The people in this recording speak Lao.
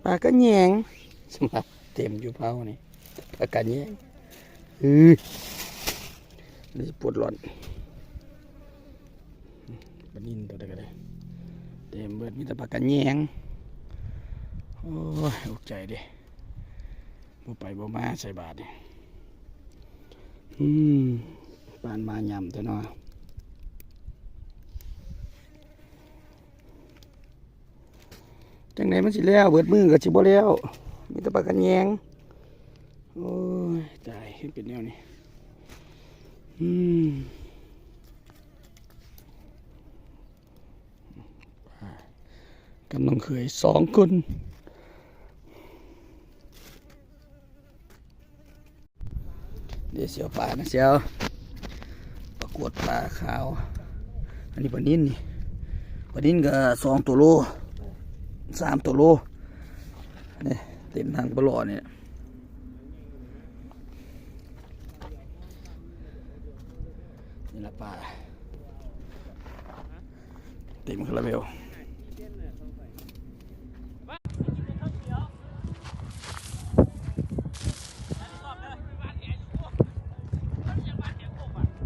ປາກະແຍງ ສຳລັບເຕັມຢູ່ເພົານີ້ ປາກະແຍງ. ອື ນີ້ປວດຮ້ອນ. ປານິນຕົວໃດກະໄດ້ ເຕັມເບິດ ມີແຕ່ປາກະແຍງ. ໂອ້ຍ ອຸກໃຈເດ້ ບໍ່ໄປບໍ່ມາໃສ່ບາດນີ້. ອືມ ປານມາຫຍ້ຳແທ້ເນາະ. ຈັ່ງໃດມັນຊິແລ້ວ ເບິດມື້ກະຊິບໍ່ແລ້ວ ມີແຕ່ປາກະແຍງ. ໂອ້ຍ ຕາຍ ເຮັດເປັນແນວນີ້. ອືມ ກັບນ້ອງເຂີຍສອງຄົນ. ເດ ສຽວປານະ ສຽວ ປາກວດປາຂາວ. ອັນນີ້ປານິນນີ້ ປານິນກະສອງໂຕໂລ ສາມໂຕໂລ. ນີ້ ເຕັມຖັງປະຫຼໍ່ນີ້ ນີ້ລະປາ ເຕັມຄາຣາເບວ.